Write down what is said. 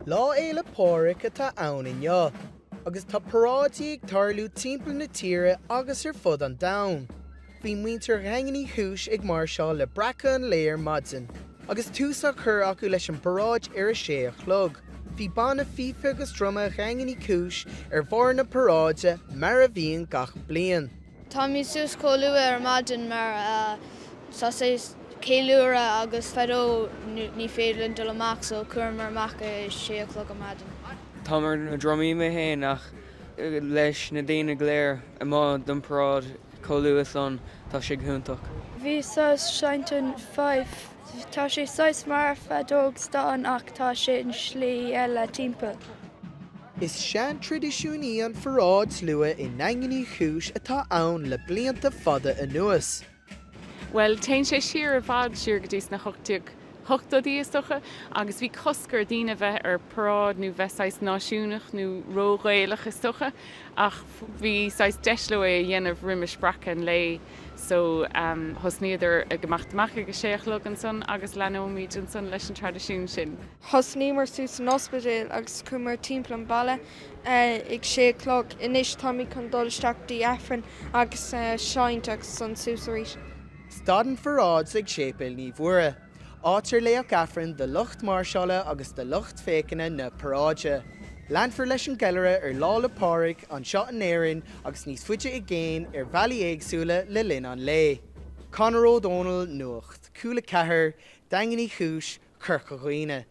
Lá Fhéile Pádraig atá ann inniu agus tá paráidí ag tarlú timpeall na tíre agus ar fud an domhain. Bhí muintir Dhaingean Uí Chúis ag máirseáil le breacadh an lae ar maidin agus tús á chur acu leis an bparáid ar a sé a chlog. Bhí banna fífe agus druma Dhaingean Uí Chúis ar bharr na paráide mar a bhíonn gach bliain. Táimid suas chomh luath ar maidin mar tá saghas ceiliúradh agus fadó ní féidir linn dul amach so chuamar amach ag sé a chlog ar maidin. Táim ar na drumaí mé féin ach leis na daoine go léir amuigh don paráid chomh luath san tá sé go hiontach. Bhí saghas seinnt an fife. Tá sé saghas mar feadóg stáin ach tá sé in slí eile timpeall. Is seantraidisiún í an pharáid luath i nDaingean Uí Chúis atá ann le blianta fada anuas. Bhuel, téann sé siar i bhfad, siar go dtí sna 1880idí is dócha, agus bhí cosc ar dhaoine bheith ar paráid nó bheith saghas náisiúnach nó ró-Ghaelach is dócha, ach bhí saghas deis leo é a dhéanamh roimis breacadh an lae so thosnaíodar ag imeacht amach ag a sé a chlog ansan agus leanóimid ansan leis an traidisiún sin. Thosnaíomar suas san ospidéal agus chuamar timpeall an baile ag sé a chlog. Anois táimid chun dul isteach go dtí Aifreann agus seinnt agus ansan suas arís. Stad an pharáid ag Séipéal Naomh Mhuire, áit ar léadh Aifreann do lucht máirseála agus do lucht féachana na paráide. Leanfar leis an gceiliúradh ar Lá 'le Pádraig anseo in Éirinn agus níos faide i gcéin ar bhealaí éagsúla le linn an lae. Conor Ó Dónaill, Nuacht, Cúla 4, Daingean Uí Chúis, Corca Dhuibhne.